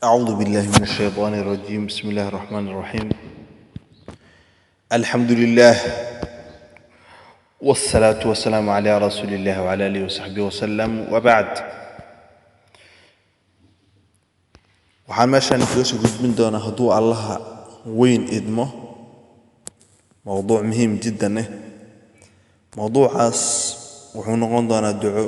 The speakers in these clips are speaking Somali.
أعوذ بالله من الشيطان الرجيم. بسم الله الرحمن الرحيم. الحمد لله والصلاة والسلام على رسول الله وعلى آله وصحبه وسلم وبعد. Waxaan meeshaan kaga soo gudbin doonaa, hadduu Allaha weyn idmo, mowduuc muhiim jiddan eh. Mowduucaas wuxuu noqon doonaa duco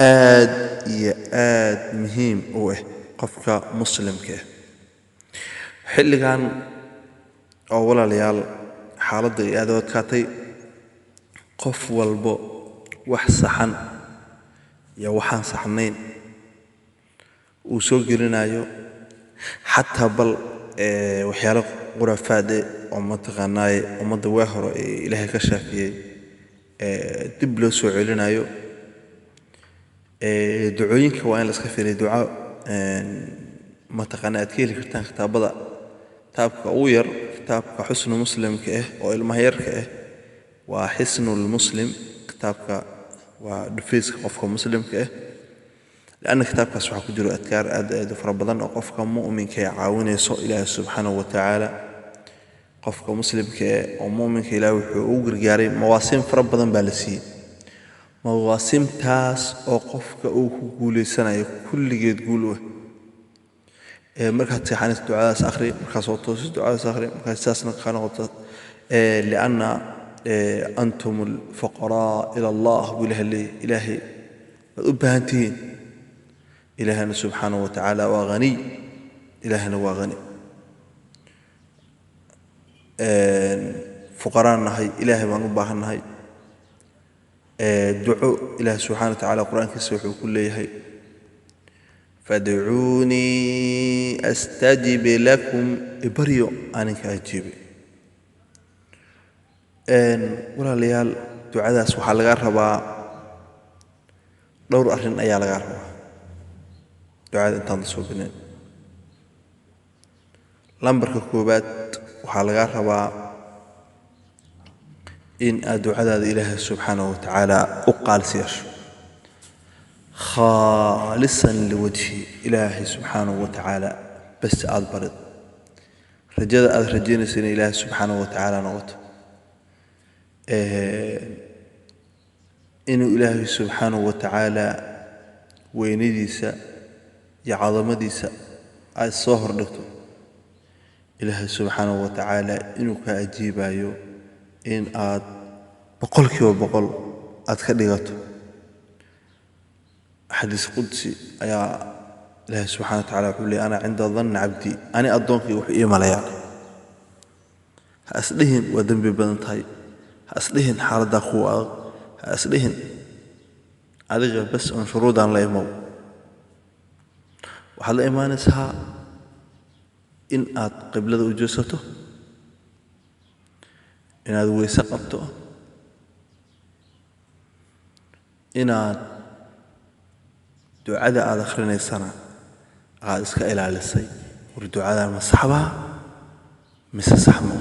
aad iyo aad muhiim u ah qofka muslimka ah xilligan oo, walaalayaal, xaaladda ay aad u adkaatay. Qof walbo wax saxan iyo waxaan saxnayn uu soo gelinayo, xataa bal waxyaalo khuraafaad eh oo mataqaanaaye ummadda waa hore ee Ilaahay ka shaafiyey dib loo soo celinayo. Ducooyinka waa in la iska fiiriyo. Duco mataqaanaa aad ka heli kartaan kitaabada, kitaabka ugu yar, kitaabka Xusnu Muslimka ah oo ilmaha yarka ah, waa Xisnul Muslim. Kitaabka waa dhufayska qofka muslimka ah, lianna kitaabkaas waxaa ku jiro adkaar aad aad u fara badan oo qofka mu'minka ee caawinayso Ilaahi subxaanahu wa tacaala. Qofka muslimka eh oo mu'minka, Ilaahi wuxuu ugu gargaaray, mawaasiim fara badan baa la siiyey, mawaasimtaas oo qofka uu ku guulaysanayo kulligeed guul u ah. Markaad seexanayso ducadaas akhri, markaad soo toosis ducadaas akhri, markaad sidaasna kaa noqoto, lianna antum alfuqaraa ila Allah buu Ilaahay leeyahy. Ilaahay waad u baahan tihiin, Ilaahana subxaanahu wa tacaala waa haniy, Ilaahana waa hani. Fuqaraan nahay, Ilaahay baan u baahan nahay. Duco Ilaahay subxana wa tacaala Qur-aankiisa wuxuu ku leeyahay: "Fadcuunii astajib lakum", ibaryo aninka ajiibe. Walaalayaal, ducadaas waxaa laga rabaa dhowr arrin ayaa laga rabaa ducada intaan la soo binin. Lambarka koowaad, waxaa laga rabaa in aad ducadaada Ilaahay subxaanahu wa tacaala u qaalis yeesho, khaalisan liwajhi Ilaahay subxaanahu wa tacaala bas aad barid, rajada aad rajaynayso inay Ilaahay subxaanahu wa tacaala noqoto, inuu Ilaahay subxaanahu wa tacaala weynadiisa iyo cadamadiisa aad soo hordhigto, Ilaahay subxaanahu wa tacaala inuu kaa ajiibayo in aad 100% aad ka dhigato. Xadiis qudsi ayaa Ilaahay subxana wa tacala wuxuu leeyay: "Ana cinda danni cabdii", ani addoonkayga wuxuu ii malayaa. Ha isdhihin waa dembi badan tahay, ha isdhihin xaaladdaa kuwa adag, ha isdhihin. Adiga bas un shuruudan la imow. Waxaad la imaanaysaa in aad qiblada u jeesato, inaad weyse qabto, inaad ducada aad akhrinaysana aad iska ilaalisay: war ducada ma saxbaa mise sax ma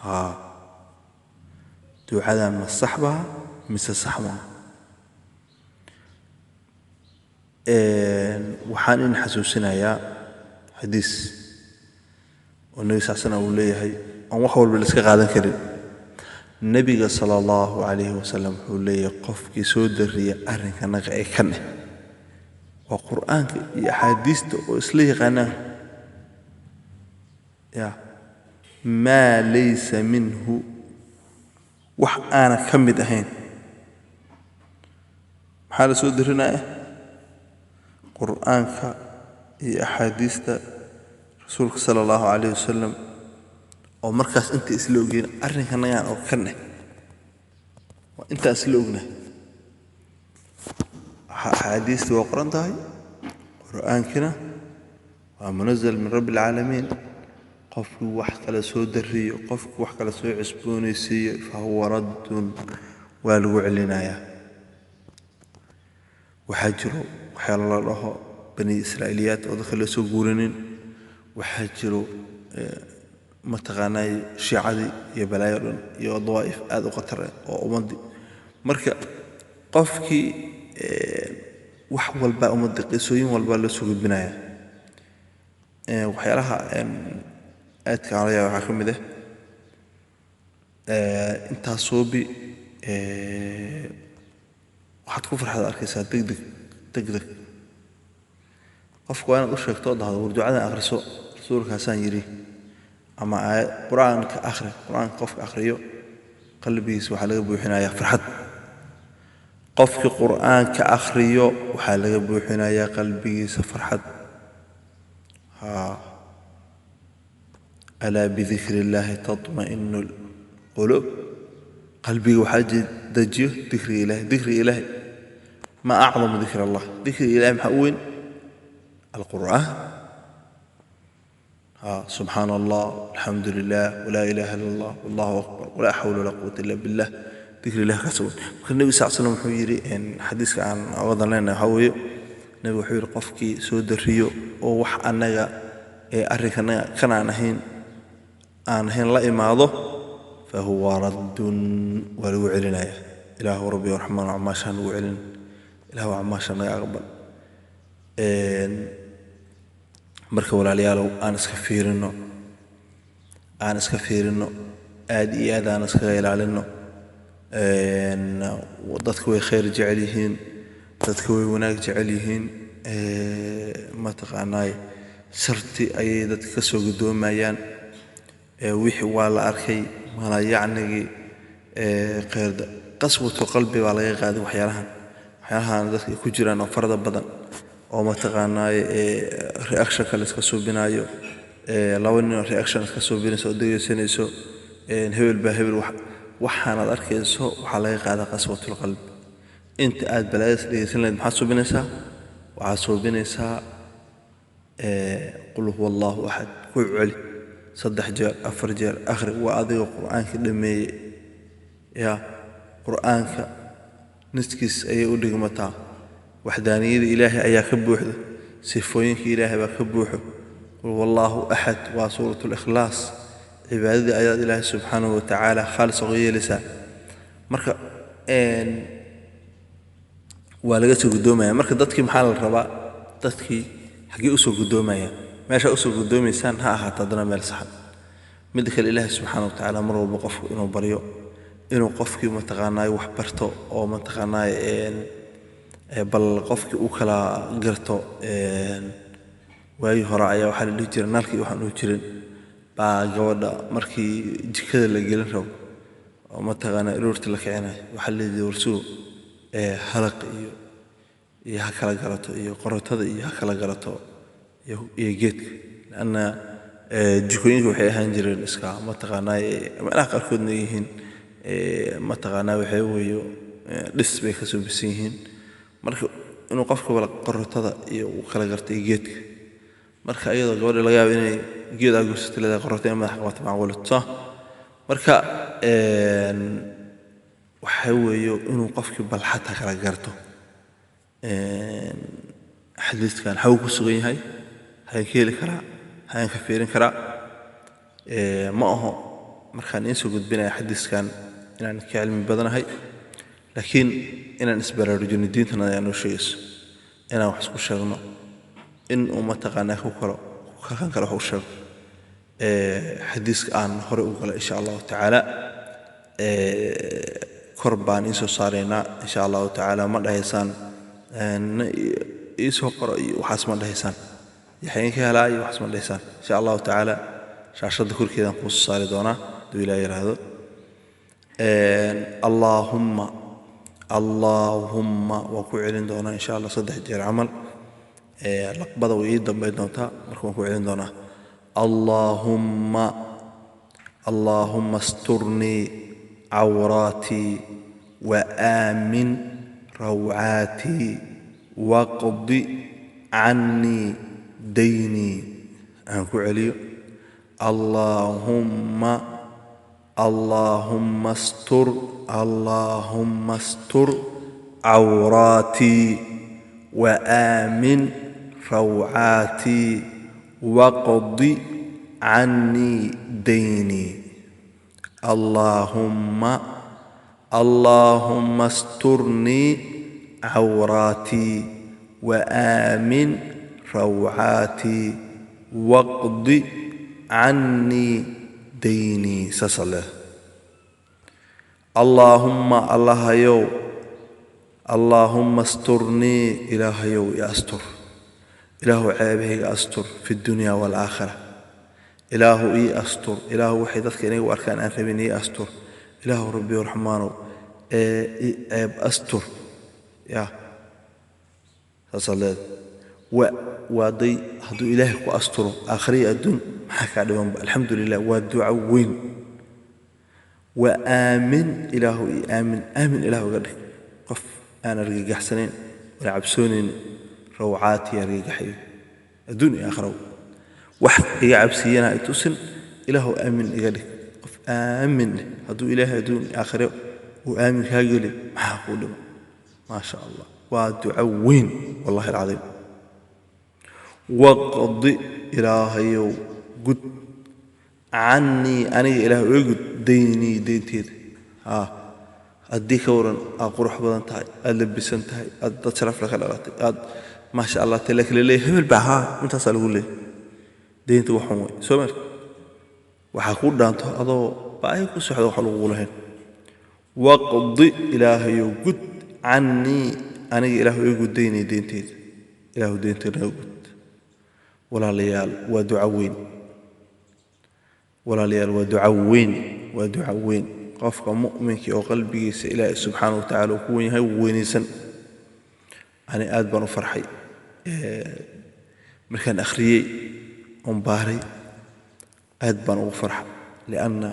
haa? Ducadan ma saxbaa mise sax maa? Waxaan in xasuusinayaa xadiis oo Nebi sal slam uu leeyahay, oon wax walba la iska qaadan karin. Nebiga sala Allahu calayhi wasalam wuxuu leeyahay: qofkii soo dariya arrinka naga ee kan eh, waa Qur'aanka iyo axaadiista oo isla yaqaanaan, ya maa laysa minhu, wax aana ka mid ahayn. Maxaa la soo darinaya? Qur'aanka iyo axaadiista Rasuulka sala Allahu calayh wasalam oo markaas inta isla ogeen arrinka nagaan oo kan eh, waa intaan isla ognahay. Axaadiista waa qoran tahay, Qur'aankina waa munazal min rabbi alcaalamiin. Qofkii wax kale soo dariyo, qofkii wax kale soo cusboonaysiiyo, fa huwa raddun, waa lagu celinayaa. Waxaa jiro waxyaalo la dhaho bani Israa'iiliyaat oo dadka loo soo guurinin. Waxaa jiro mataqaanaa shiicadii iyo balaayo dhan iyo dawaa'if aad u khatar ah oo ummaddii. Marka qofkii Wax walba ummadda qisooyin walba loo soo gudbinaya. Waxyaalaha aadka aan la yaabo waxaa ka mid ah intaas soobi waxaad ku farxad arkaysaa degdeg degdeg. Qofku waa inaad u sheegto oo dhahdo war ducadan akhriso, rasuulkaasaan yidhi, ama aayad qur-aanka akhri. Qur-aanka qofka akhriyo qalbigiisa waxaa laga buuxinayaa farxad. Qofkii qur-aanka akhriyo waxaa laga buuxinayaa qalbigiisa farxad. Haa, alaa bidikri illaahi tatma'inu lquluub. Qalbiga waxaa dejiyo dikriga Ilaahay. Dikriga Ilaahay, ma acdamu dikr Allah, dikriga Ilaahay maxaa u weyn? Alqur'aan. ها, سبحان الله، الحمد لله، ولا إله إلا الله، والله أكبر، ولا حول ولا قوة إلا بالله. ذكر الله ka sugan. Marka Nebiga sal slam wuxuu yidhi, xadiiska aan wadan leenahay waxaa weeye, Nebigu wuxuu yidhi qofkii soo dariyo oo wax annaga ee arrinkanaga kan aan ahayn la imaado, fahuwa raddun, waa lagu celinaya. Ilaahu rabbi raxmaan acmaasha nagu celin, Ilaahu acmaasha naga aqbal. Marka walaalayaalow, aan iska fiirino, aan iska fiirino, aad iyo aad aan iskaga ilaalino. Dadka way khayr jecel yihiin, dadka way wanaag jecel yihiin, mataqaanaay sharti ayay dadka ka soo gudoomayaan. Wixii waa la arkay malayacnigii khayr qaswatu qalbi baa laga qaaday. Waxyaalahan dadka ku jiraan oo farada badan oo mataqaanaay reactionka la iska suubinayo, laba nin oo reaction iska suubinayso oo dhegeysanayso, hebel baa hebel wax, waxaanaad arkayso waxaa laga qaadaa qaswatul qalbi. Inta aad balaayadaas dhegeysan lahayd, maxaad suubinaysaa? Waxaad suubinaysaa qul huwa Allahu axad, ku celi 3 jeer, 4 jeer akhri. Waa adigoo qur-aanka dhameeyey. Ya qur-aanka niskiis ayay u dhigmataa. Waxdaaniyada Ilaahay ayaa ka buuxda, sifooyinka Ilaahay baa ka buuxo. Qul wallaahu axad waa suurat likhlaas. Cibaadadii ayaad Ilaahay subxaanahu watacaala khaalis uga yeelaysaa. Marka waa laga soo guddoomaya. Marka dadkii maxaa la rabaa? Dadkii xaggee usoo guddoomayaan? Meeshaa usoo guddoomaysaan ha ahaato haddana meel saxan. Midda kale, Ilaahay subxaana wa tacaala mar walba qofku inuu baryo, inuu qofkii mataqaanaay wax barto oo mataqaanaay bal qofkii uu kala garto. Waagii hore ayaa waxaa la dhihi jiray nalkii waxaan u jirin baa gabadha markii jikada la gelin rabo oo mataqaanaa aroorti la kicinayo, waxaa la dhihi jiray warsugo halaq iyo ha kala garato iyo qorotada iyo ha kala garato iyo geedka, lanna jikooyinka waxay ahaan jireen iska mataqaanaa meelaha qaarkoodna yihiin mataqaanaa waxay weeyo dhis bay ka soo bisan yihiin. Marka inuu qofka wala qorotada iyo uu kala garto iyo geedka. Marka iyadoo gabadha laga yaabo inay geed aa goysatay leedahay, qorota inay madaxa qabato macquulato soo. Marka waxaa weeye inuu qofkii bal xataa kala garto xadiiskan xaw ku sugan yahay, hayaan ka heli karaa, hayaan ka fiirin karaa. Ma aho markaan iin soo gudbinaya xadiiskan inaan ka cilmi badanahay, laakiin inaan isbaraarujino diintan ayaa noo sheegayso inaan wax isku sheegno, in uu mataqaanaa ku kalo kan kale wax u sheego. Xadiiska aan hore u galay, insha Allahu tacaala kor baan iin soo saaraynaa insha Allahu tacaala. Ma dhahaysaan iisoo qoro iyo waxaas, ma dhahaysaan yaxayeen ka helaa iyo waxaas, ma dhahaysaan. Insha Allahu tacaala shaashadda korkeedaan kuu soo saari doonaa hadduu Ilaah yidhaahdo. Allaahumma, Allaahumma, waan ku celin doonaa insha Allah 3 jeer camal. Laqbada way ii dambayn doontaa, marka waan ku celin doonaa. Allaahumma, Allaahumma asturnii cawraatii wa aamin rawcaatii waqdi cannii daynii. Aan ku celiyo. Allaahumma, Allaahumma astur, Allaahumma astur cawraatii wa aamin rawcaatii waqdi cannii daynii. Allaahumma, Allaahumma asturnii cawraatii Wa aamin rawcaatii waqdi cannii daynii. Saasaa leedahay. Allaahumma, Allahayow, allaahumma asturnii, Ilaahayow i astur, Ilaahu ceebahayga astur, fi dunya waalaakhira. Ilaahu ii astur, Ilaahu waxay dadka inaga u arkaan aan rabin ii astur, Ilaahu Rabbiyo Raxmaanow ee i ceeb astur. Ya saasaad leedahay. Waa day hadduu Ilaahay ku asturo aakhiriya adduun, maxaa kaa dhimanba? Alxamdu lilah, waa duco weyn. Waa aamin, Ilaahu ii aamin, aamin Ilaahu iga dhig, qof aan argagaxsanayn oona cabsoonayn rawcaatii argagaxyo adduun iyo aakhiraw, wax iga cabsiiyana i tusin. Ilaahu aamin iga dhig, qof aamin. Hadduu Ilaahay adduun iyo aakhiro uu aamin kaa geli, maxaa kuu dhiman? Maa sha Allah, waa duco weyn, wallahi alcadiim. Waqdi, Ilaahayow gud, cannii, aniga Ilaah iga gud, daynii, deynteeda. Haa, haddii ka waran aad qurux badan tahay, aad labisan tahay, aad dad sharafle ka dhalatay, aad maasha Allah tale kale leeyahay, hebel baa haa, intaasaa lagu leeyahay. Deynta waxun wey soo marka waxaa kuu dhaanto adoo baahi ku socda wax lagugu lahayn. Waqdi, Ilaahayow gud, cannii, aniga Ilaahu iga gud, daynii, deynteeda. Ilaahu deynta naga gud. Walaalayaal, waa duco weyn. Walaalayaal, waa duco weyn, waa duco weyn. Qofka mu'minkii oo qalbigiisa Ilaahay subxaana wa tacala uu ku wen yahay wuu weynaysan. Ani aad baan u farxay markaan akhriyey oon baaray, aad baan ugu farxay, lianna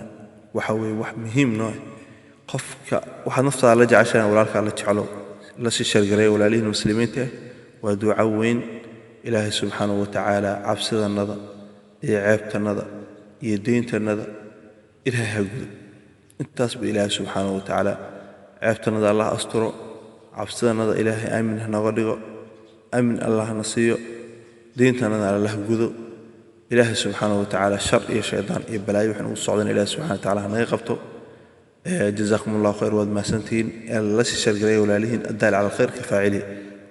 waxa weeye wax muhiim noo ah. Qofka waxaad naftaada la jeceshahay walaalkaa la jeclo, la sii shargareeya walaalihiin muslimiinta ah. Waa duco weyn. Ilaahay subxaanahu wa tacaala cabsidannada iyo ceebtannada iyo deyntannada Ilaahay ha gudo. Intaasba Ilaahay subxaanahu wa tacaala ceebtannada Allah asturo, cabsidannada Ilaahay aamin ha nooga dhigo, aamin Allah na siiyo, deyntannada Allah gudo. Ilaahay subxaanahu wa tacaala shar iyo shaydaan iyo balaayo waxay nagu socdaan Ilaahay subxana wa tacala ha naga qabto. Jazaakum Allahu khayr, waad mahadsantihiin. La sii shargareeya walaalihiin. Addaal cala alkhayr ka faacili.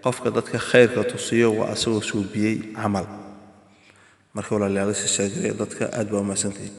Qofka dadka khayrka tusiyo waa asagoo suubiyey camal. Marka walaalayaal, la sii shargareeya dadka. Aad baa u mahadsantihiin.